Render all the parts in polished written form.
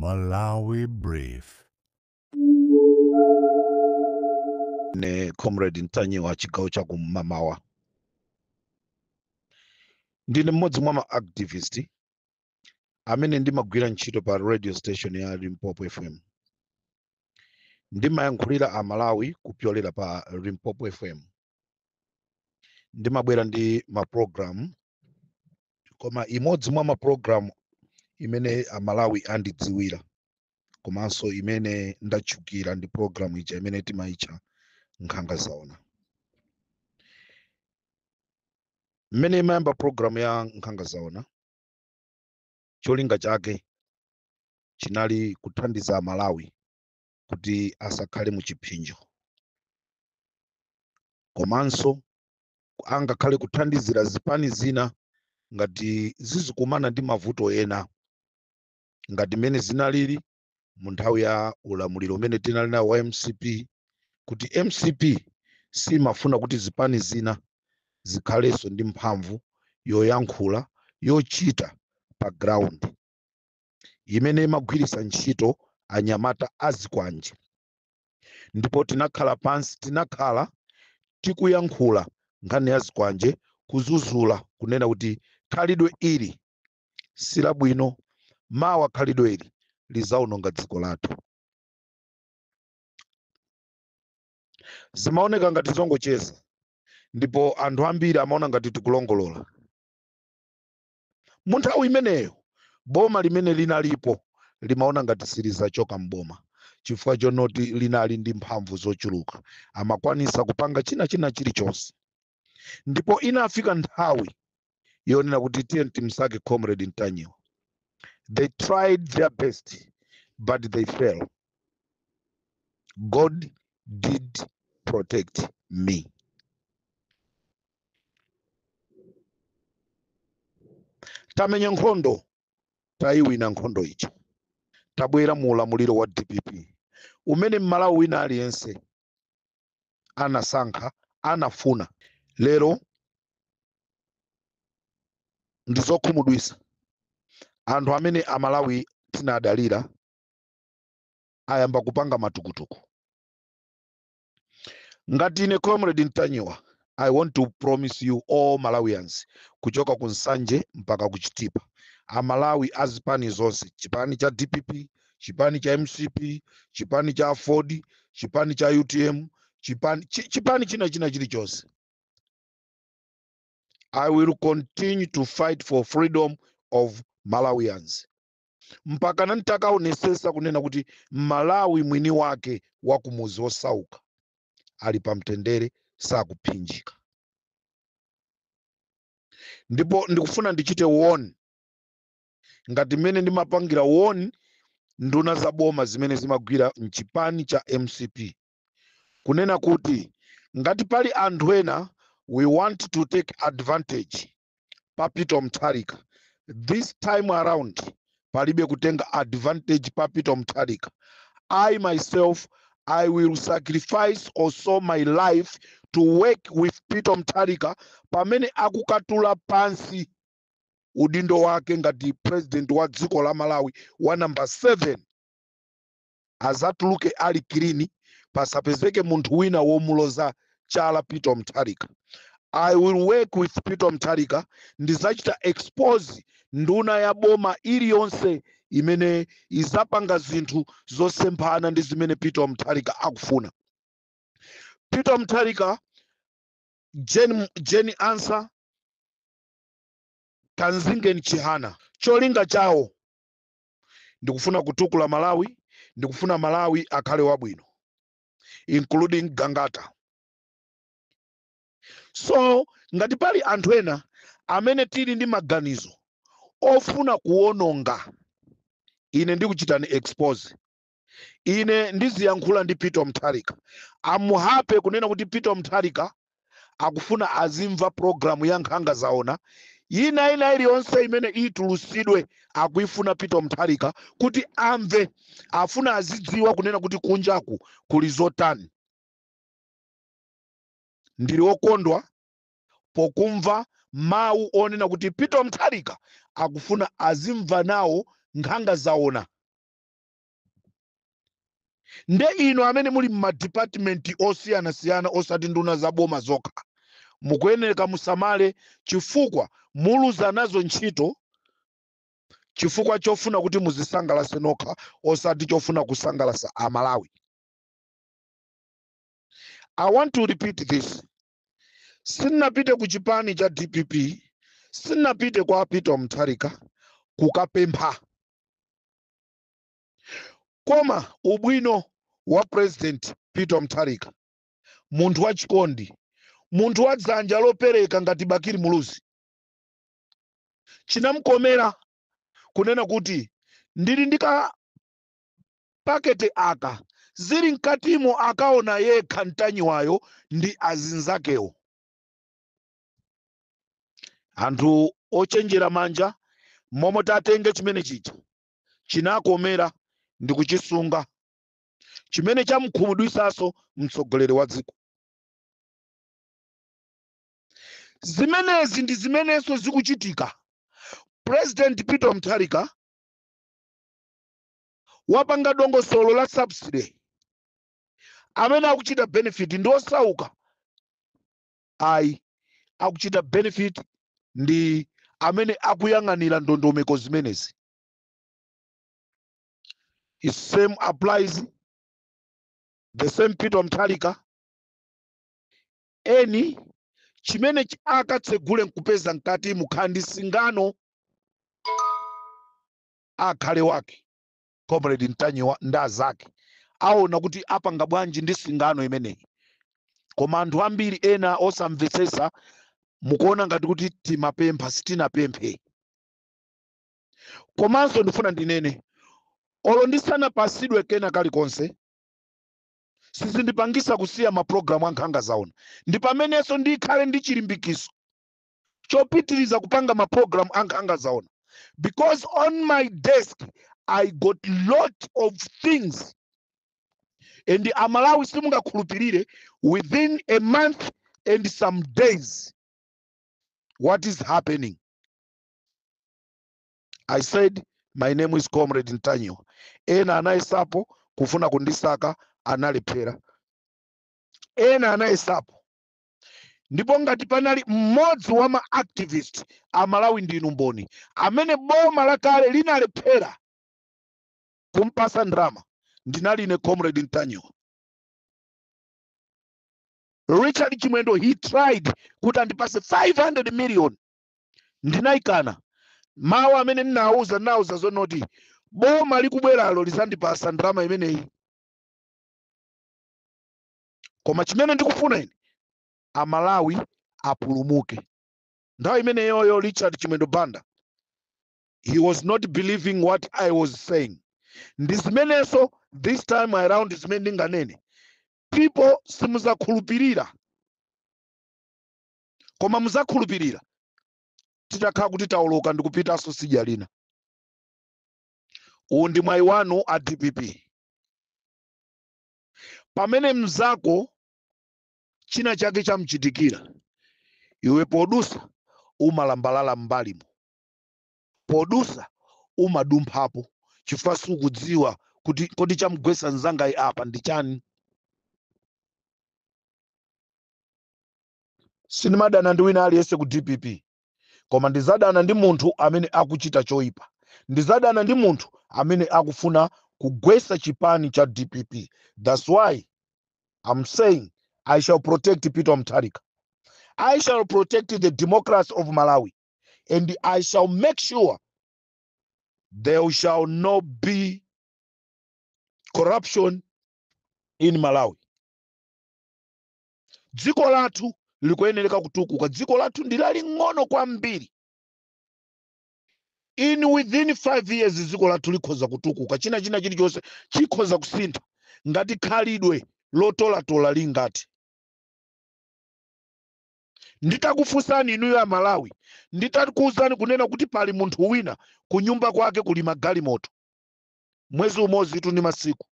Malawi Brief. Ne Comrade Ntanyiwa, chigawo cha kumamawa. Ndine mmodzi mwa ma activist amene ndimagwira ntchito pa radio station ya Limpopo FM. Ndimayankhulira Amalawi kupyolera pa Limpopo FM. Ndimabwera ndi maprogram, koma imodzi mwa maprogram imene Amalawi andidziwira komanso imene ndatchukira ndi program ija imene timayitcha Nkhanga Zaona. Mmene imayamba program ya Nkhanga Zaona, cholinga chake chinali kuthandiza Amalawi kuti asakhale mu chipsinjo, komanso angakhale kuthandizira zipani zina ngati zizikumana ndi mavuto ena ngati mmene zinalili mu nthawi ya ulamuliro umene tinali nawo wa MCP, kuti MCP simafuna kuti zipani zina zikhalenso ndi mphamvu yoyankhula, yochita pa ground, imene imagwiritsa ntchito anyamata azikwanje. Ndipo tinakhala pansi, tinakhala tikuyankhula nkhani ya zikwanje, kuzuzula, kunena kuti khalidwe ili silabwino, mawa khalidwe ili lizaononga dziko lathu. Zimaoneka ngati zongocheza, ndipo anthu ambiri amaona ngati tikulongolola. Mu nthawi imeneyo boma limene linalipo limaona ngati silizachoka mboma, chifukwa chonoti linali ndi mphamvu zochuluka, amakwanisa kupanga china china chilichonse. Ndipo inafika nthawi yonena kuti tiye timsake Comrade Ntanyiwa. They tried their best, but they failed. God did protect me. Tamenya nkhondo, tayiwina nkhondo ija, tabwera mu ulamuliro wa DPP umene Mmalawi wina aliyense anasankha, anafuna. Lero ndizokhumudwitsa, anthu amene Amalawi tinadalira ayamba kupanga matukutuku. Ngati ine Comrade Ntanyiwa, I want to promise you all Malawians, kuchoka ku Nsanje mpaka ku Chitipa, Amalawi azipani zonse, chipani cha DPP, chipani cha MCP, chipani cha Ford, chipani cha UTM, chipani china china chilichonse, I will continue to fight for freedom of Malawians mpaka nantakaonesesa kunena kuti Malawi mwini wake wa kumuzi wosauka ali pamtendere, sakuphinjika. Ndipo ndikufuna ndichite warn ngati mmene ndimapangira warn nduna za boma zimene zimagwira mchipani cha MCP, kunena kuti ngati pali anthu ena we want to take advantage pa Peter Mutharika, this time around palibe kutenga advantage pa Peter Mutharika. I myself, I will sacrifice also my life to work with Peter Mutharika pamene akukatula pansi udindo wake ngati president wa dziko la Malawi wa number 7. Azatuluke ali clean, pasapezeke munthu wina womuloza chala Peter Mutharika. I will work with Peter Mutharika. Ndizachita expose nduna ya boma iliyonse imene izapanga zinthu zosemphana ndi zimene Peter Mutharika akufuna. Peter Mutharika, Jane Ansah, Kanzingen Chihana, cholinga chawo ndikufuna kutukula Malawi, ndikufuna Malawi akhale wabwino, including Gangata. So ngati pali anthu ena amene tili ndi maganizo ofuna kuwononga, ine ndikuchitani expose. Ine ndiziyankhula ndi Peter Mutharika. I'm happy kunena kuti Peter Mutharika akufuna azimva programu ya Nkhanga Zaona ina ina iliyonse imene itulusidwe, akuifuna Peter Mutharika kuti amve, afuna azidziwa kunena kuti kunjaku kuli zotani. Ndili wokondwa pokumva mawu onena kuti Peter Mutharika akufuna azimva nawo Nkhanga Zaona. Nde inu amene muli m'madipatimenti osiyanasiyana, osati nduna za boma zokha, mukuyeneka musamale, chifukwa muluza nazo ntchito chifukwa chofuna kuti muzisangalase nokha, osati chofuna kusangalasa Amalawi. I want to repeat this: sindinapite ku chipani cha DPP, sindinapite kwa Peter Mutharika kukapempha, koma ubwino wa President Peter Mutharika, munthu wachikondi, munthu wa dzanja lopereka ngati Bakili Muluzi, chinamkomera kunena kuti ndili ndika pakete aka, zili mkatimo akaona yekha Mtanyiwayo ndi azinzakewo. Anthu ochenjera manja momwe tatenge chimene chija chinakomera ndi kuchisunga, chimene chamkhumudwisanso mtsogoleri wa dziko. Zimenezi ndi zimenenso zikuchitika. President Peter Mutharika wapanga dongosolo la subsidy. Amene akuchita benefit ndi osauka? Ayi, akuchita benefit ndi amene akuyang'anira ndondomeko zimenezi. The same applies, the same Peter Mutharika eni chimene akatsegule nkupeza mkati mukhala ndi singano, akhale wake Comrade Mtanyiwa ndi azake aona kuti apanga bwanji ndi singano imeneyi. Koma anthu ambiri ena osamvetsetsa mukuona ngati kuti timapempha. Sitinapemphe. Komanso ndifuna ndinene, olo ndisanapasidwe kena kalikonse, sizindipangisa kusiya mapulogalamu a Nkhanga Zaona. Ndi pamenenso ndikhale ndi chilimbikiso chopitiriza kupanga mapulogalamu a Nkhanga Zaona, because on my desk I got lot of things, and Amalawi simungakhulupirire, within a month and some days what is happening. I said my name is Comrade Ntanyiwa. Ena anayesapo kufuna kundisaka, analephera. Ena anayesapo, ndipo ngati panali mmodzi wa ma activist, Amalawi ndinu mboni, amene boma lakale linalephera kumpasa ndrama, ndinali ine Comrade Ntanyiwa. Richard Chimwendo, he tried kuti andipase 500 million, ndinayikana. Mawu amene ndinawuza, ndinawuza zonoti boma likubweralo lizandipasa ndrama imeneyi, koma chimene ndikufuna ine, Amalawi apulumuke. Nthawi imeneyoyo Richard Chimwendo Banda, he was not believing what I was saying. Ndi zimenenso this time around zimene ndinganene, people simuzakhulupirira, koma muzakhulupirira titakhala kuti taoloka ndikupitanso sidya lina. Uwu ndi mwayi wanu a DPP. Pamene mzako china chake chamchitikira, iwe podusa umalambalala m'mbalimo, podusa umadumphapo, chifukwa sukudziwa kuti kodi chamgwesa mzangayi apa ndi chani. Sindimadana ndi wina aliyense ku DPP, koma ndizadana ndi munthu amene akuchita choyipa, ndizadana ndi munthu amene akufuna kugwesa chipani cha DPP. That's why I'm saying I shall protect Peter Mutharika, I shall protect the democracy of Malawi, and I shall make sure there shall not be corruption in Malawi. Dziko lathu likuyenereka kutukuka. Dziko lathu ndi laling'ono kwambiri. In within 5 years dziko lathu likhoza kutukuka, china china chilichonse chikhoza kusintha ngati khalidwe lotolatola lingati. Nditakufunsani inuyo Amalawi, nditakuwuzani kunena kuti pali munthu wina kunyumba kwake kuli magalimoto, mwezi umodzi tu ndi masiku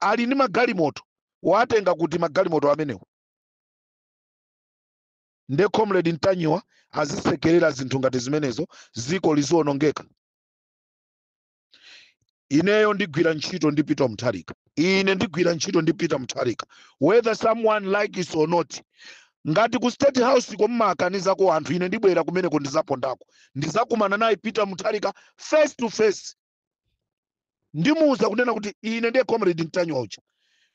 ali ndi magalimoto, watenga kuti magalimoto amenewo? Nde Comrade Ntanyiwa azisekerera zinthu ngati zimenezo, ziko liziwonongeka. Ineyo ndigwira ntchito ndi Peter Mutharika. Ine ndigwira ntchito ndi Peter Mutharika, whether someone like it or not. Ngati ku State House kommakanizako anthu, ine ndibwera kumeneko, ndizapondako, ndizakumana naye Peter Mutharika face to face. Ndimuwuza kunena kuti ine ndiye Comrade Mtanyiwa uja,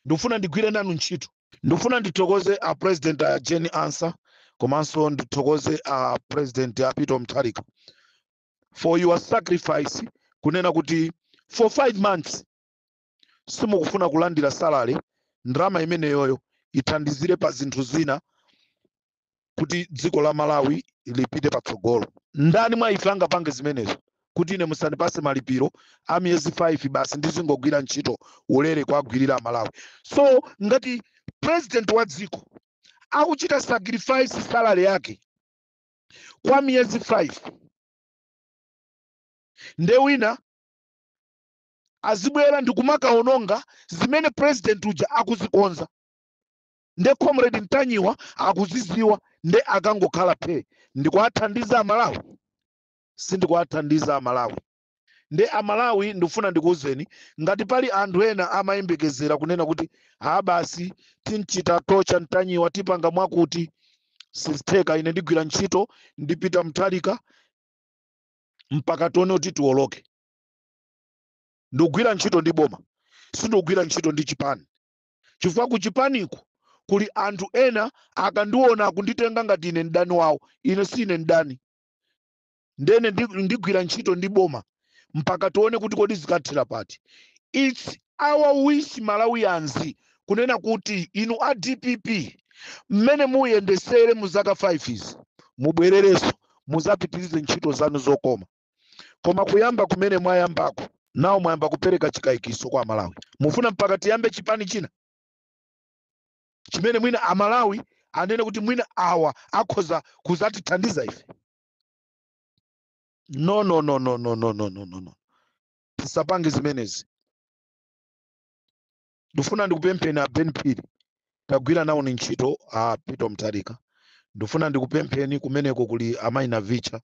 ndikufuna ndigwire nanu ntchito. Ndikufuna ndithokoze a President a Jane Ansah, komanso ndithokoze a President a Peter Mutharika for your sacrifice, kunena kuti for 5 months simukufuna kulandira salary. Ndalama imeneyoyo ithandizire pa zinthu zina kuti dziko la Malawi lipite patsogolo. Ndani mwa ife angapange zimenezo, kuti ine musandipase malipiro a miyezi 5, basi ndizingogwira ntchito ulere kuagwirira Amalawi? So ngati president wa dziko akuchita sacrifice salary yake kwa miyezi 5, nde wina azibwera ndikumakaononga zimene president uja akuzikonza, nde Comrade Mtanyiwa akuziziwa, nde akangokhala phe, ndikuwathandiza Amalawi? Sindikuwathandiza Amalawi. Nde Amalawi, ndikufuna ndikuwuzeni, ngati pali anthu ena amayembekezera kunena kuti ha, basi, tinchita tocha Mtanyiwa, tipanga mwakuti, sizitheka. Ine ndigwira ntchito ndipita Mutharika mpaka tione kuti tiwoloke. Ndikugwira ntchito ndi boma, sindikugwira ntchito ndi chipani, chifukwa ku chipaniku kuli anthu ena akandiona akunditenga ngati ine mdani wawo. Ine si ine mdani. Ndene ndigwira ntchito ndi boma mpaka tione kuti kodi zikathera pati. It's our wish, Malawians, kunena kuti inu a DPP, mmene muyendesere mu zaka 5 izi, mubwererenso muzapitirize ntchito zanu zokoma. Koma kuyamba kumene mwayambako nawo, mwayamba kupereka chikayikiso kwa Amalawi. Mufuna mpaka tiyambe chipani china chimene mwina Amalawi anene kuti mwina awa akhoza kuzatithandiza ife? No, no, no, no, no, no, no, no, no, no, tisapange zimenezi. Ndifuna ndikupempheni a Ben Phiri, tagwira nawo ni ntchito a Peter Mutharika. Ndifuna ndikupempheni, kumeneko kuli amayi Navicha,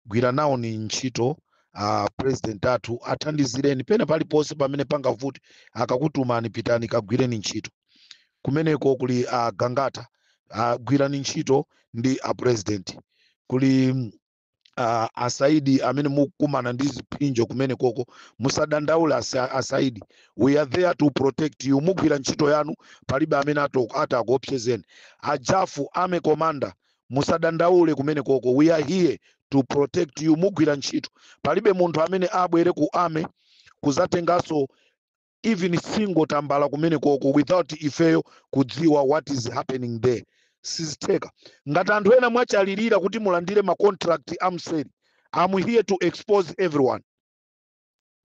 gwira nawo ni ntchito a president athu, athandizireni pena paliponse pamene pangavute. Akakutumani, pitani kagwireni ntchito. Kumeneko kuli a Gangata, gwirani ntchito ndi a president. Kuli asaidi amene mukumana ndi ziphinjo kumene koko, musadandaule, asaidi, we are there to protect you. Mugwira ntchito yanu, palibe amene atakuopsezeni. Ajafu, army commander, musadandaule kumene koko, we are here to protect you. Mugwira ntchito, palibe munthu amene abwere ku army kuzatenganso even single tambala kumene koko without ifeyo kudziwa what is happening there. Sizitheka. Ngati anthu ena mwachalirira kuti mulandire ma contract amseri, I'm here to expose everyone.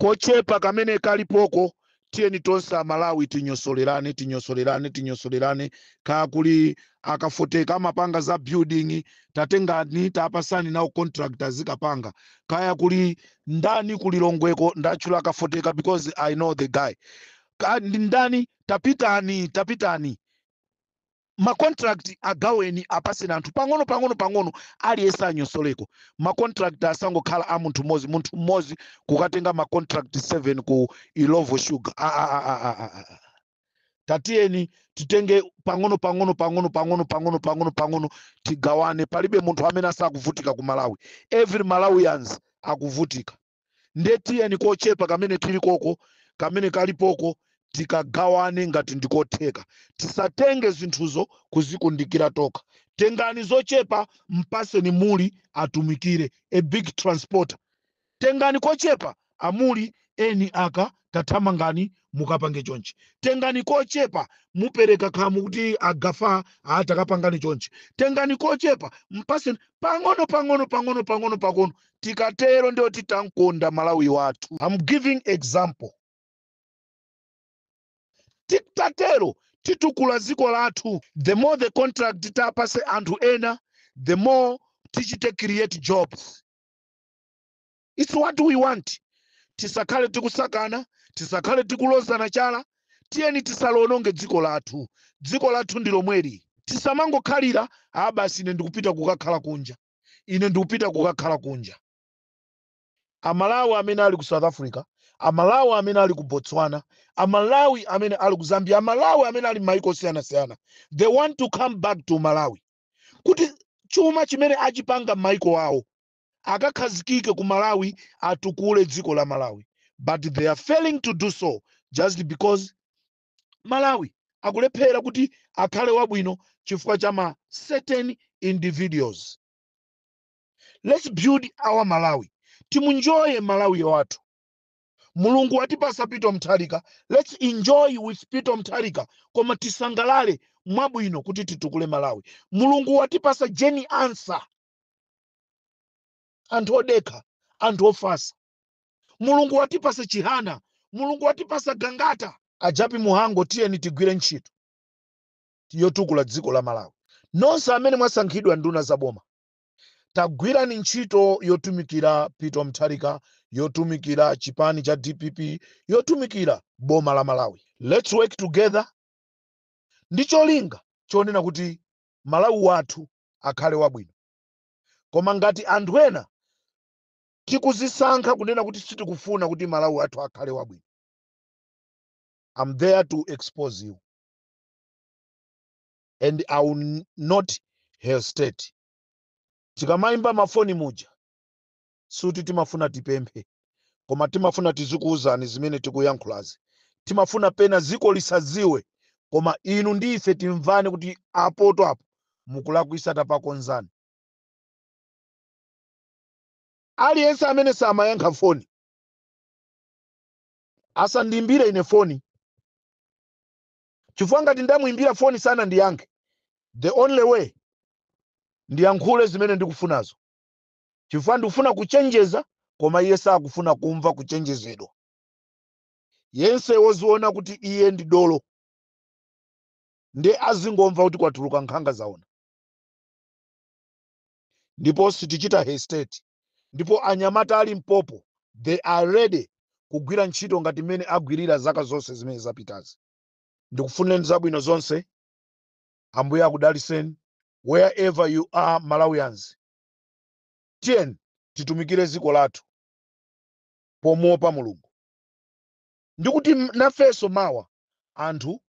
Kochepa kamene kalipoko, tiyeni tonse Amalawi tinyosolerane, tinyosolerane, tinyosolerane. Kaya kuli akafoteka amapanga za building, tatengani, tapasani nawo contract azikapanga. Kaya kuli ndani kulilongweko, ndatchula akafoteka because I know the guy. Ndi ndani, tapitani, tapitani, ma contract agaweni, apaseni anthu pang'ono pang'ono pang'ono, aliyense anyosoleko. Ma contract asangokhala a munthu mmodzi, munthu mmodzi kukatenga ma contract 7 ku Illovo Sugar. Ah, ah, ah, ah, ah, ah. Tatiyeni titenge pang'ono pang'ono pang'ono pang'ono pang'ono pang'ono pang'ono, tigawane. Palibe munthu amene asakuvutika ku Malawi, every Malawians akuvutika. Ndiye tiyeni kochepa kamene tili koko, kamene kalipoko, tikagawane ngati ndikotheka. Tisatenge zinthuzo kuzikundikira tokha. Tengani zochepa, mpaseni muli atumikire a big transporter. Tengani kochepa, amuli eni aka, tathamangani mukapange chonchi. Tengani kochepa, mupereka khamu kuti agafa, atakapangani chonchi. Tengani kochepa, mpaseni pang'ono pang'ono pang'ono pang'ono pang'ono. Tikatero ndio titankonda Malawi wathu. I'm giving example. Titatero titukula dziko lathu. The more the contract tapase anthu ena, the more tichite create jobs. It's what we want. Tisakhale tikusakana, tisakhale tikulozana chala. Tiyeni tisalononge dziko lathu. Dziko lathu ndi lomweli. Tisamangokhalira, a basi, ine ndikupita kukakhala kunja, ine ndikupita kukakhala kunja. Amalawi amene ali ku South Africa, Amalawi amene ali ku Botswana, Amalawi amene ali ku Zambia, Amalawi amene ali m'mayiko osiyanasiyana, they want to come back to Malawi kuti chuma chimene achipanga m'mayiko awo akakhazikike ku Malawi, atukule dziko la Malawi. But they are failing to do so just because Malawi akulephera kuti akhale wabwino chifukwa cha ma certain individuals. Let's build our Malawi. Timunjoye Malawi wathu. Mulungu watipasa Peter Mutharika. Let's enjoy with Peter Mutharika, koma tisangalale mwabwino kuti titukule Malawi. Mulungu watipasa Jane Ansah, anthu odekha, anthu ofasa. Mulungu watipasa Chihana. Mulungu watipasa Gangata, Ajapi Muhango. Tiyeni tigwire ntchito yotukula dziko la Malawi. Nonse amene mwasankhidwa nduna za boma, tagwirani ntchito yotumikira Peter Mutharika, yotumikira chipani cha DPP, yotumikira boma la Malawi. Let's work together ndi cholinga chonena kuti Malawi wathu akhale wabwino. Koma ngati anthu ena tikuzisankha kunena kuti sitikufuna kuti Malawi wathu akhale wabwino, I'm there to expose you and I will not hesitate. Tikamayimba mafoni muja, suti timafuna tipemphe, koma timafuna tizikuwuzani zimene tikuyankhulazi. Timafuna pena ziko lisadziwe, koma inu ndi ife timvane kuti apoto apo mukulakwisa, tapakonzani. Aliyense amene samayankha foni asandiimbire ine foni, chifukwa ngati ndamuimbira foni sanandiyankhe, the only way ndiyankhule zimene ndikufunazo, chifukwa ndikufuna kuchenjeza, koma iye sakufuna kumva kuchenjezedwa. Yense woziona kuti iye ndi dolo, ndi azingomva kuti kwatuluka nkhanga zaona. Ndipo sitichita hesitate. Ndipo anyamata ali mpopo, they are ready kugwira ntchito ngati mmene agwirira zaka zonse zimene zapitazi. Ndikufunireni zabwino zonse. Ambuye akudaliseni wherever you are, Malawians. Tiyeni titumikire dziko lathu pomuopa Mulungu, ndikuti nafenso mawa anthu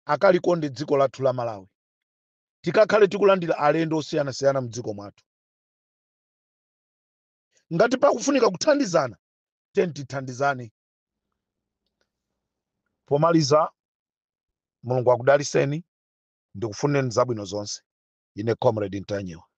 akalikonde dziko lathu la Malawi, tikakhale tikulandira alendo osiyanasiyana mdziko mwathu. Ngati pakufunika kuthandizana, tiyeni tithandizane. Pomaliza, Mulungu akudaliseni, ndikufunireni zabwino zonse. Ine Comrade Ntanyiwa.